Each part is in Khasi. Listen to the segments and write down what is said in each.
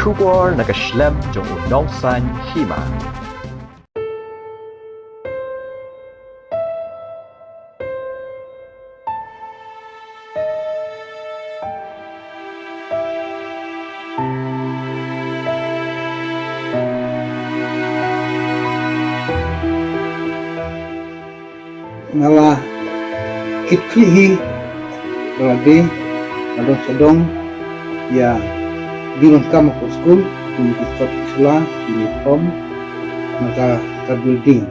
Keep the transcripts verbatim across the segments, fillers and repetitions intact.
Khubor na ka shlem jong u nongsaiñ hima. Nga la kit khlieh hi ba la dei, nga don sha dong ïa ki dohkha ha ka skul, kum ki kot ki sla, ki uniform, na ka, ka building.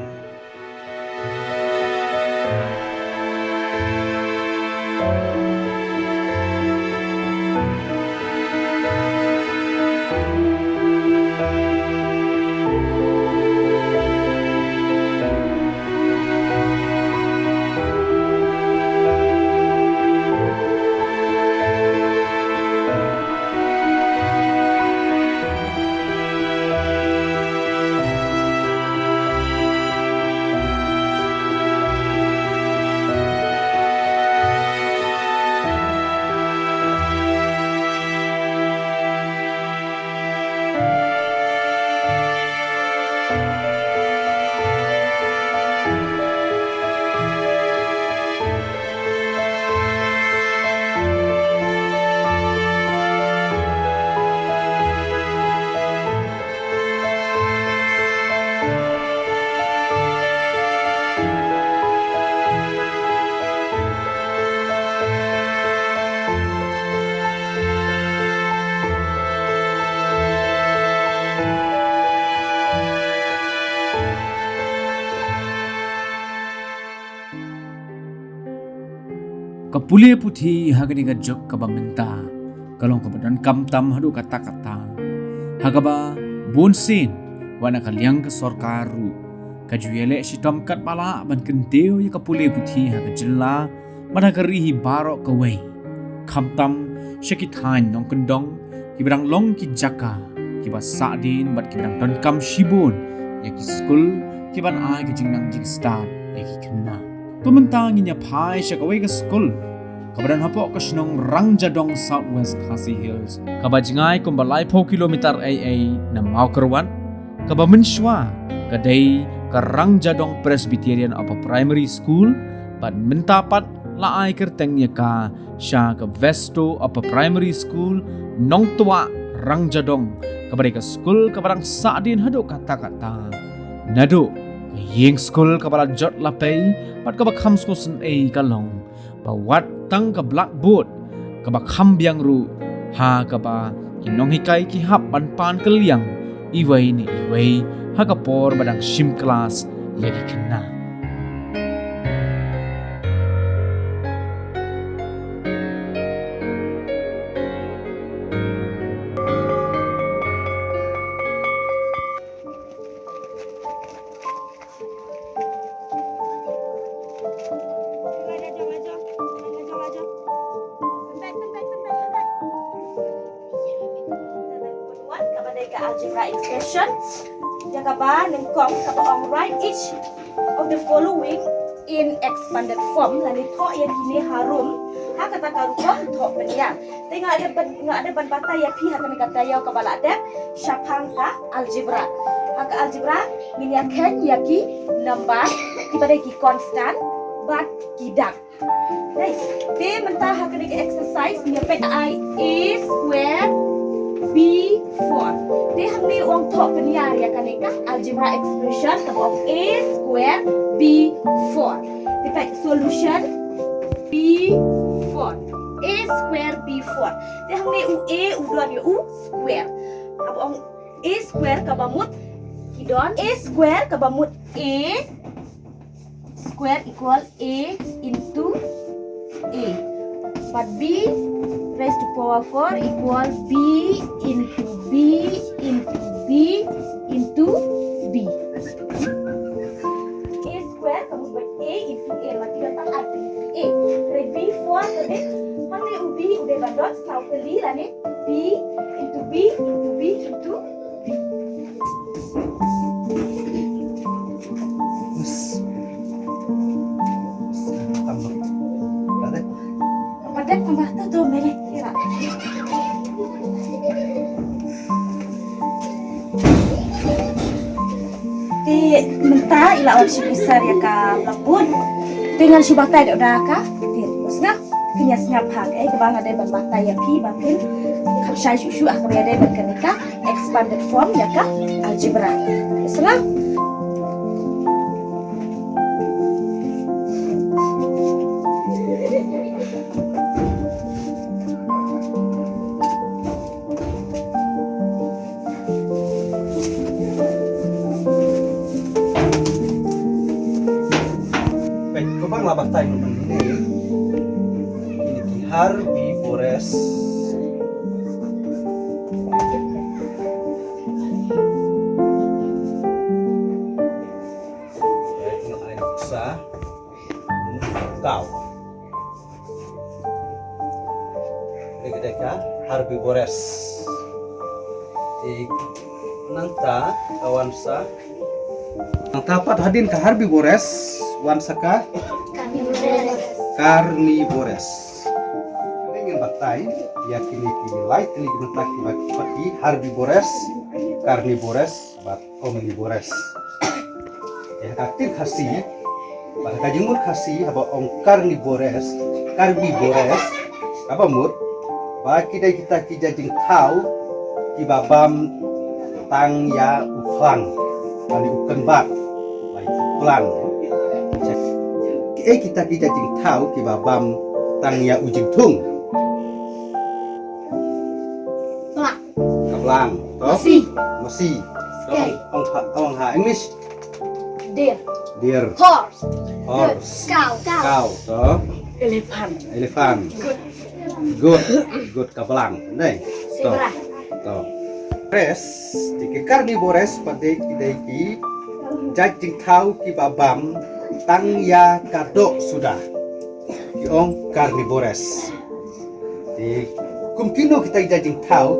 Ka pule puthi ha kane ka juk kaba mynta ka long kaba donkam tam haduh katta katta. Ha kaba bun sien, wat na ka liang ka sorkar ruh ka ju ïaleh shitom katba lah ban kyntiew ïa ka pule puthi ha ka jylla bad ha ka ri hi baroh kawei. Khamtam sha ki thaiñ nongkyndong kiba dang long ki jaka kiba sahdien bad kiba dang donkam shibun ïa ki skul kiban ai ka jingnang jingstad ïa ki khynnah. To mynta ngin ïa phai sha kawei ka skul kaba don hapoh ka shnong Rangjadong, South West Khasi Hills, kaba jngai kumba laiphew kilometer ei ei na Mawkyrwat. Kaba mynshuwa ka dei ka Rangjadong Presbyterian Upper Primary School, bad mynta pat la ai kyrteng ïa ka sha ka Vesto Upper Primary School, Nongtwah, Rangjadong, kaba dei ka skul kaba dang sahdien haduh katta katta. Naduh ka ïing skul kaba la jot la pei bad kaba kham sngewsynei ka long ba wat tang ka blackboard kaba kham biang ruh, ha kaba ki nonghikai ki hap ban pan kylliang iwei na iwei ha ka por ba dang shim klas ïa ki khynnah. Kaba dei ka algebra expression. Ïa kaba nyngkong kaba ong, write each of the following in expanded form, lane thoh ïa kine harum ha kata ka rukom thoh pynïar. Te nga dei ban, nga dei ban batai ïa phi ha kane ka taïew kaba la dep shaphang ka algebra. Ha ka algebra ngin ïa kheiñ ïa ki number kiba dei ki constant bad ki dak. Right. Te mynta ha kane ka exercise ngin ïa peit, ai a square b four. Te hangne u ong thoh pynïar ïa kane ka algebra expression kaba ong a square b four. Te peit solution b four. A square b four. Te hangne u a u don ïa u square. Kaba ong a square kaba mut ki don a square kaba mut a square equal a into a. But b raised to power four equal b into b into b into b. A square ka mut ba a into a, ma ki don tang ar a. Hynrei b four ka dei, hangne u b u dei ban don saw tylli lane b into b into b into b. Padat tambah tu tu mele kira. Mynta i la wan shu bishar ïa ka blackboard. Te ngan shu batai da ka tir. Sngap. Phin ïa sngap ha kaei kaba nga dei ban batai ïa phi ba phin khapshai shuh shuh ha kaba ïadei bad kane ka expanded form ïa ka algebra. Sngap. Peit, kumba nga la batai mynne, kine ki herbivores. Peit, nga ai nuksa. Cow. Dei ka, dei ka herbivores. Te nangta ka wan sa. Nangta pat hadien ka herbivores wan sa ka carnivores. Ngi ngin batai ïa kine ki lai tylli ki bynta kiba ki herbivores, carnivores bad omnivores. Te ha ka ktien Khasi bad ha ka jingmut Khasi haba ong carnivores, carnivores, kaba mut ba ki dei kita ki jait jingthaw kiba bam tang ïa u khlang, lane u kynbat, lane u klang. Kiei kita ki jait jingthaw kiba bam tang ïa u jingthung? Ka blang. To? Masi. Masi. To? Skate. Ong ha, ong ha English? Deer. Deer. Horse. Horse. Cow. Cow. To? Elephant. Elephant. Goat. Goat. Goat ka blang. Dei. To? Zebra. To. Res, te ki carnivores pat dei ki, dei ki jait jingthaw kiba bam tang ïa ka doh suda. Ki ong carnivores. Te kum kino kita ki jait jingthaw?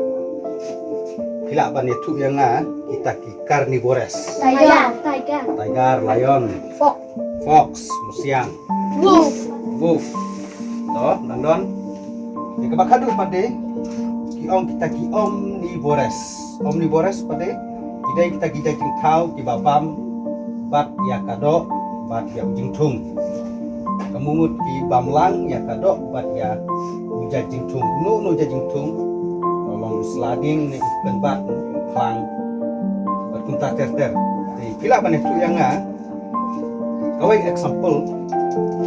Phi lah ban ïathuh ïa nga kita ki carnivores. Tiger. Tiger. Tiger, lion. Fox. Fox, musiang. Wolf. Wolf. To, nang don. Te kaba khadduh pat dei ki ong kita ki omnivores. Omnivores pat dei ki dei kita ki jait jingthaw kiba bam bad ïa ka doh bad ïa u jingthung. Ka mut ki bam lang ïa ka doh bad ïa u jait jingthung. Uno uno u jait jingthung, ka long u sla dieng ne u kynbat, u khlang bad kumta ter ter. Te phi lah ban ïathuh ïa nga kawei example,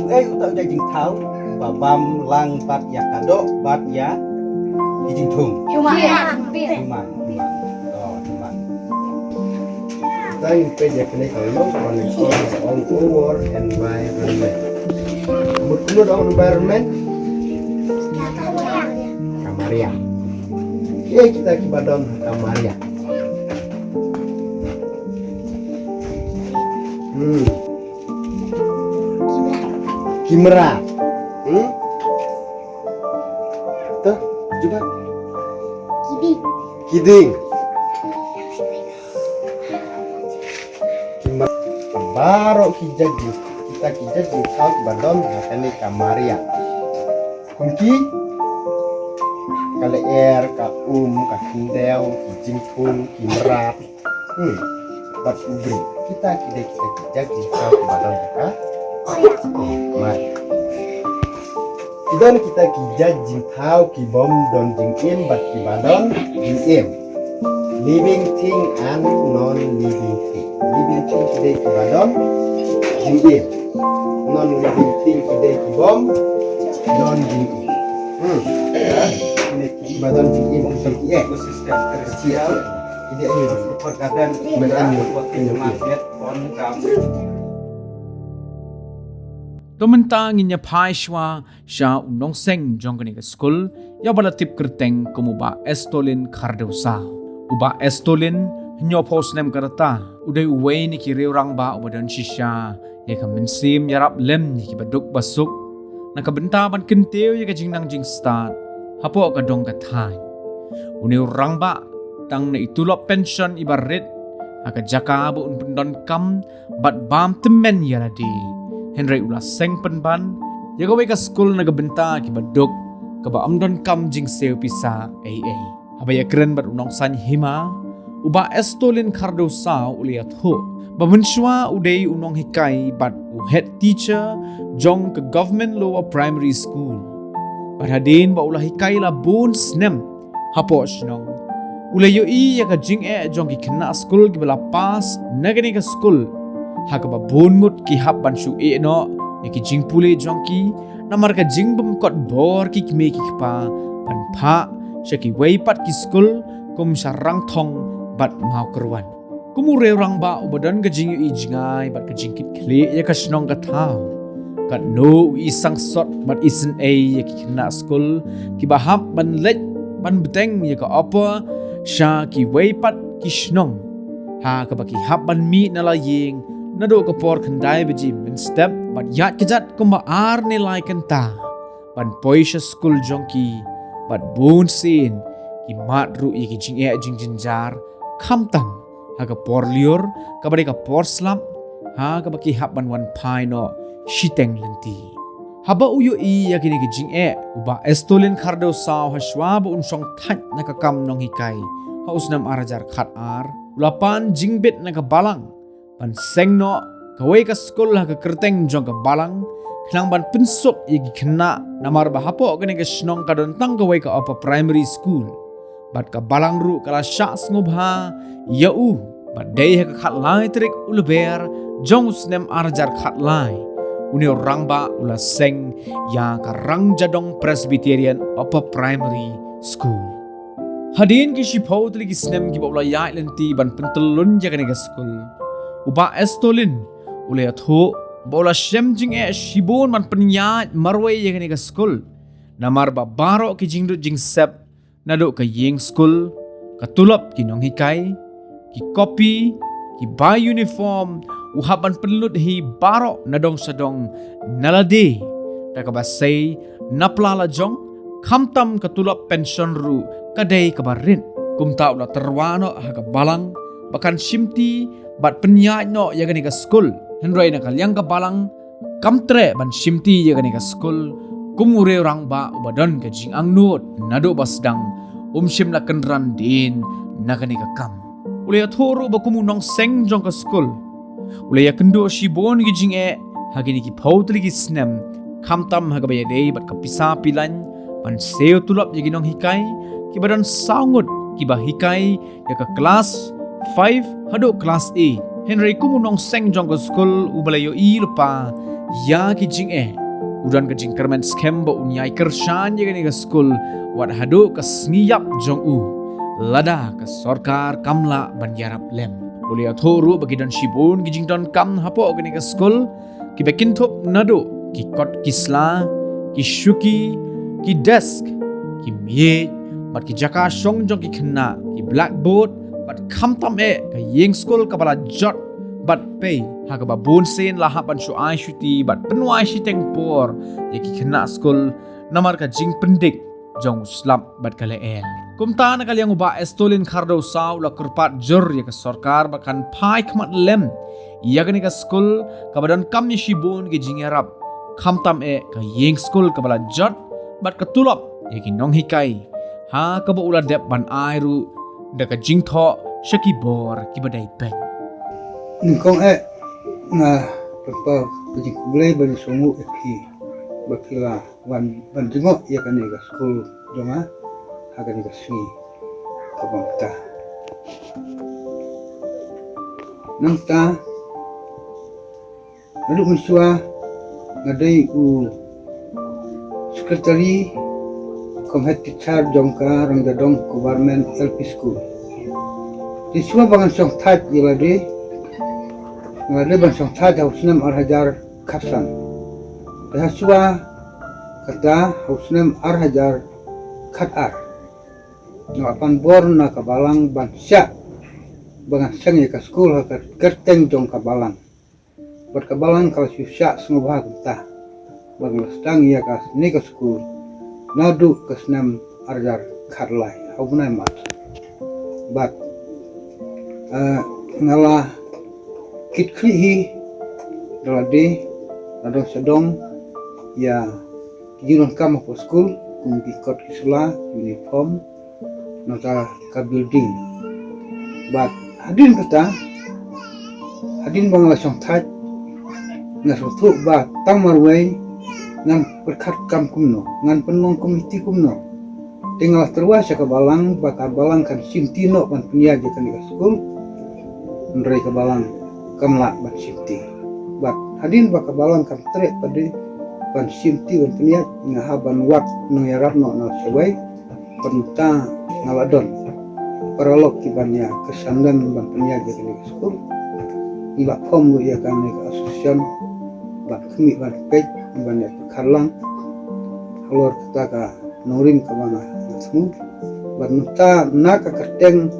uei uta u jait jingthaw ba bam lang bad ïa ka doh bad ïa ki jingthung? Human. Human. Human. Human. To, human. Tang peit ïa kane ka long, ka long, ka long over environment. Mut kumno da ong environment? Ka mariang. Kiei kita kiba don ha ka mariang? Hmm. Ki mrad. Hmm? To, jubab. Ki dieng. Ki dieng. Ki mrad. Baroh ki jait jingthaw, kita ki jait jingthaw kiba don ha kane ka mariang. Kum ki, ka lyer, ka um, ka khyndew, ki jingthung, ki mrad. Hmm. Bad u briew. Kita ki dei kita ki jait jingthaw kiba don ha ka mariang. Ki don kita ki jait jingthaw kibym don jingim bad kiba don jingim. Living thing and non-living thing. Living thing ki dei kiba don jingim. Non-living thing ki dei kibym don jingim. Hmm. Kiba don jingim ki dei ki eh. Ki dei eh. Ki dei eh. To mynta ngin ïa phai shuwa sha u nongseng jong kane ka skul, ïa uba la tip kyrteng kum u Bah Estolin Khardewsa. U Bah Estolin, hynñiewphew snem ka rta, u dei uwei na ki riew rangbah uba don shisha ïa ka mynsiem ïarap lem ïa kiba duk ba suk na ka bynta ban kyntiew ïa ka jingnang jingstad hapoh ka dong ka thaiñ. Une u rangbah tang na i tulop pension iba rit ha ka jaka ba un pyndonkam bad bam tymmen ïa lade. Hynrei u la seng pynban ïa kawei ka skul na ka bynta kiba duk kaba ym donkam jingsiew pisa ei ei. Haba ïakren bad u nongsaiñ hima, U Bah Estolin Khardew Saw u la ïathuh ba mynshuwa u dei u nonghikai bad u head teacher jong ka Government Lower Primary School. Bad hadien ba u la hikai la bun snem hapoh shnong, u la ïohi ïa ka jingeh jong ki khynnah skul kiba la pass na kane ka skul, ha kaba bun ngut ki hap ban shu ïeh noh ïa ki jingpule jong ki, namar ka jingbymkot bor ki kmie ki kpa ban phah sha kiwei pat ki skul kum sha Rangthong bad Mawkyrwat. Kum u riew rangbah uba don ka jingïohi jngai bad ka jingkitkhlieh ïa ka shnong ka thaw, katno u i sangsot bad isynei ïa ki khynnah skul kiba hap ban leit ban bteng ïa ka opor sha kiwei pat ki shnong, ha kaba ki hap ban mih na la ïing naduh ka por khyndai baje mynstep bad ïaid kjat kumba ar ne lai kynta ban poi sha skul jong ki, bad bun sien ki mad ruh ïa ki jingeh jingjynjar, khamtam ha ka por lyiur kaba dei ka por slap, ha kaba ki hap ban wan phai noh shiteng lynti. Haba u ïohi ïa kine ki jingeh, u Bah Estolin Khardew Saw, hashwa ba un shong thait na ka kam nonghikai ha u snem ar hajar khatar, u la pan jingbit na ka balang ban seng noh kawei ka skul ha ka kyrteng jong ka balang, khnang ban pynsuk ïa ki khynnah, namar ba hapoh kane ka shnong ka don tang kawei ka upper primary school. Bad ka balang ruh ka la shah sngewbha ïa u, bad dei ha ka khatlai tarik u Lber jong u snem ar hajar khatlai, une u rangbah u la seng ïa ka Rangjadong Presbyterian Upper Primary School. Hadien ki shiphew tylli ki snem kiba u la ïaid lynti ban pyntyllun ïa kane ka skul, u Bah Estolin u la ïathuh ba u la shem jingeh shibun ban pynïaid marwei ïa kane ka skul, namar ba baroh ki jingduk jingsep, naduh ka ïing skul, ka tulop ki nonghikai, ki kopi, ki bai uniform, u hap ban pynlut hi baroh na dong sha dong na lade, da kaba sei na pla la jong, khamtam ka tulop pension ruh ka dei kaba rit. Kumta u la tyrwa noh ha ka balang ba kan shimti bad pynïaid noh ïa kane ka skul. Hynrei na ka liang ka balang kam treh ban shimti ïa kane ka skul, kum u riew rangbah uba don ka jingangnud naduh ba sdang, um shym la kynran dien na kane ka kam. U la ïathuh ruh ba kum u nongseng jong ka skul, u la ïakynduh shibun ki jingeh ha kine ki phew tylli ki snem, khamtam ha kaba ïadei bad ka pisa pilan ban siew tulop ïa ki nonghikai, kiba don saw ngut kiba hikai ïa ka klas five haduh klas eight. Hynrei kum u nongseng jong ka skul uba la ïohi lypa ïa ki jingeh, u don ka jingkyrmen skhem ba un ïai kyrshan ïa kane ka skul wat haduh ka sngi ïap jong u, lada ka sorkar kam lah ban ïarap lem. U la ïathuh ruh ba ki don shibun ki jingdonkam hapoh kane ka skul, kiba kynthup naduh ki kot ki sla, ki shuki, ki desk, ki miej, bad ki jaka shong jong ki khynnah, ki blackboard, bad khamtam eh ka ïing skul kaba la jot bad pei, ha kaba bun sien la hap ban shu ai shuti bad pynwai shiteng por ïa ki khynnah skul, namar ka jingpyndik jong u slap bad ka lyer. Kumta na ka liang u Bah Estolin Khardew Saw u la kyrpad jur ïa ka sorkar ba kan phai khmat lem ïa kane ka skul kaba donkam ïa shibun ki jingïarap, khamtam eh ka ïing skul kaba la jot bad ka tulop ïa ki nonghikai, ha kaba u la dep ban ai ruh da ka jingthoh sha ki bor kiba dei beit. Nyngkong eh nga pynpaw ka jingkhublei bad jingsngewnguh ïa phi ba phi la wan ban jngoh ïa kane ka skul jong nga ha kane ka sngi kaba mynta. Nangta naduh mynshuwa nga dei u secretary cum head teacher jong ka Rangjadong Government L P School. Te shuwa ba ngan shong thait ïa lade, nga la dei ban shong thait ha u snem ar hajar khatsan. Te ha shuwa kata ha u snem ar hajar khatar, nga la pan bor na ka balang ban shah ba ngan seng ïa ka skul ha ka kyrteng jong ka balang. Bad ka balang ka la shu shah sngewbha kumta ba ngan sdang ïa kane ka skul naduh ka snem ar hajar khatlai ha u bnai March. Bad, eh, nga la kit khlieh hi da lade, na dong sha dong, ïa ki jingdonkam hapoh skul, kum ki kot ki sla, uniform, nangta ka building. Bad hadien kata, hadien ba nga la shong thait, nga sngewthuh ba tang marwei ngan pyrkhat kam kumno, ngan pynlong kum iti kumno. Te nga la tyrwa sha ka balang ba ka balang kan shimti noh ban pynïaid ïa kane ka skul. Hynrei ka balang kam lah ban shimti. Bad hadien ba ka balang kam treh pat de ban shimti ban pynïaid, nga hap ban wad nongïarap noh na shawei. Bad mynta nga la don paralok kiban ïa kyrshan lem ban pynïaid ïa kane ka skul. Ngi la form ruh ïa kane ka association ban khmih ban peit ban ïa pyrkhat lang halor kata ka nongrim kaba nga thmu. Bad mynta na ka kyrteng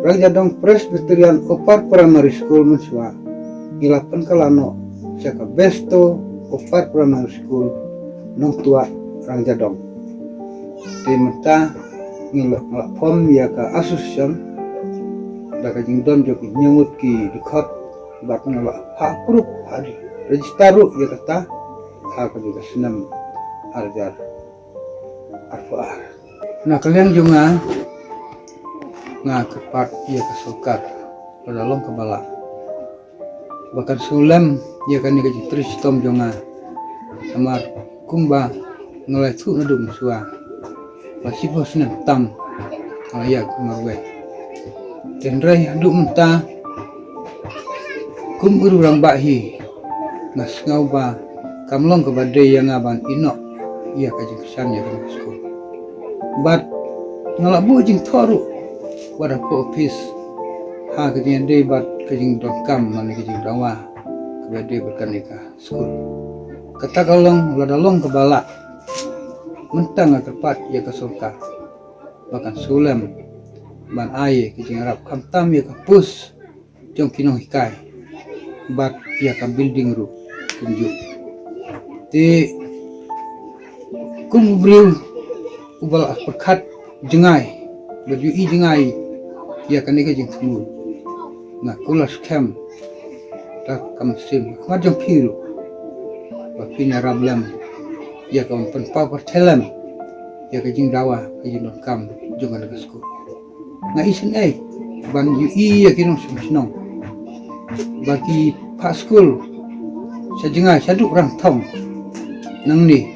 Rangjadong Presbyterian Upper Primary School mynshuwa, ngi la pynkylla noh sha ka Besto Upper Primary School, Nongtuah, Rangjadong. Te mynta ngi la, la form ïa ka association da ka jingdon jong ki hynñiew ngut ki dkhot, bad ngi la ha approve, ha register ruh ïa kata ha ka jong ka snem ar hajar arphew ar. Na ka liang jong nga, nga kyrpad ïa ka sorkar, lada long kaba lah, ba kan sngewlem ïa kane ka jingtrei shitom jong nga. Namar kumba nga la ïathuh naduh mynshuwa, la shiphew snem tam nga la ïaid marwei. Hynrei haduh mynta, kum u rangbah hi, nga sngew ba kam long kaba dei ïa nga ban ïehnoh ïa ka jingkyrshan ïa kane ka skul. Bad nga la buh jingthoh ruh wat hapoh ophis ha ka jingïadei bad ka jingdonkam lane ka jingdawa kaba ïadei bad kane ka skul. Kata ka long, lada long kaba lah, mynta nga kyrpad ïa ka sorkar ba kan sngewlem ban ai ka jingïarap khamtam ïa ka post jong ki nonghikai bad ïa ka building ruh kumjuh. Te kum u briew uba la pyrkhat jngai bad ïohi jngai ïa kane ka jingthmu, nga kular skhem da ka mynsiem khmat jong phi ruh ba phin ïarap lem ïa ka ban pynpaw pyrthei lem ïa ka jingdawa ka jingdonkam jong kane ka skul. Nga isynei ban ïohi ïa ki nongshong shnong ba ki phah skul sha jngai shaduh rangthong. Nangne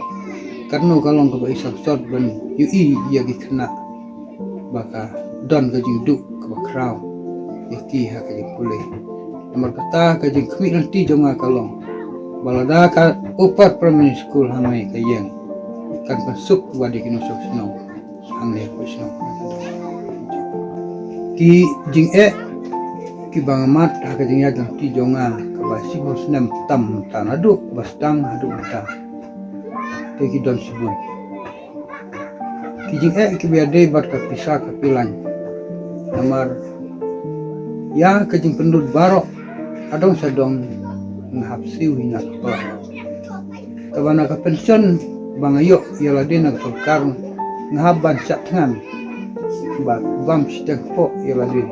katno ka long kaba isynei sot ban ïohi ïa ki khynnah ba ka don ka jingduh kaba khraw ïa ki ha ka jingpule. Namar kata ka jingkhmih lynti jong nga ka long ba lada ka Upper Primary School hangne ka ïeng, kan pynsuk wat ïa ki nongshong shnong hangne ha Pu Shnong. Ki jingeh kiba nga mad ha ka jingïaid lynti jong nga kaba shiphew snem tam mynta naduh ba sdang haduh mynta, te ki don shibun. Ki jingeh kiba ïadei bad ka pisa ka pilan. Namar ïa ka jingpynlut baroh, ka dong sha dong, nga hap siew hi na ka pla. Kaba na ka pension ba nga ïoh ïa lade na ka sorkar, nga hap ban shah thngan bad bam shiteng kpoh ïa lade.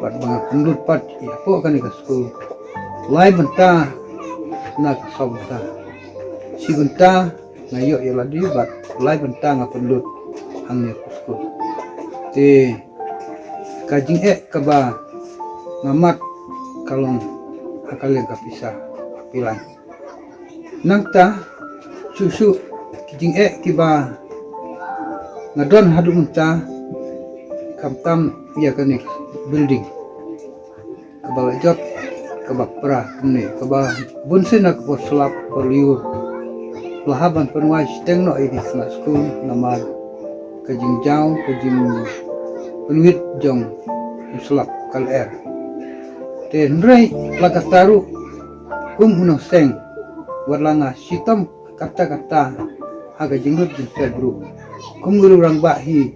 Bad ba nga pynlut pat ïa hapoh kane ka skul lai bynta na ka saw bynta. Shi bynta nga ïoh ïa lade bad lai bynta nga pynlut hangne ha skul. Te ka jingeh kaba nga mad ka long ha ka liang ka pisa ka pilan. Nangta shuh shuh ki jingeh kiba nga don haduh mynta, khamtam ïa kane building kaba la jot kaba pra kumne, kaba bunsien na ka por slap ka por lyiur. La hap ban pynwai shiteng noh ïa ki khynnah skul namar ka jingjaw ka jingpynwit jong u slap ka lyer. Te hynrei la katta ruh kum u nongseng, wat la nga shitom katta katta ha ka jinglut jingpher bru. Kum u rangbah hi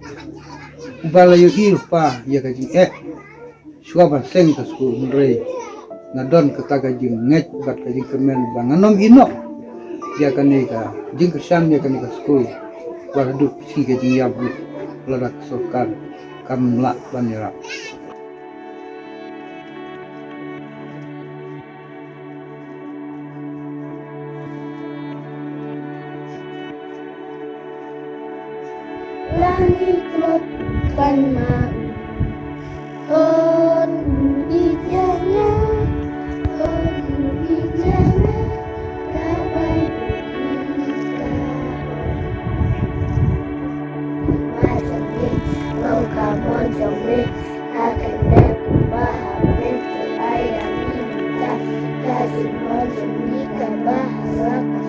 uba la ïohi lypa ïa ka jingeh shuwa ban seng ka skul, hynrei nga don kata ka jingngeit bad ka jingkyrmen ba ngan ym ïehnoh ïa kane ka jingkyrshan ïa kane ka skul. Wat haduh shi ka jingïap ruh lada ka sorkar kam lah ban ïarap. Lani klop ban ma. Oh. jong me. Ha kane kumba ha me, to ai ïa ngi mynta ka jingbam jong ngi kaba ha la ka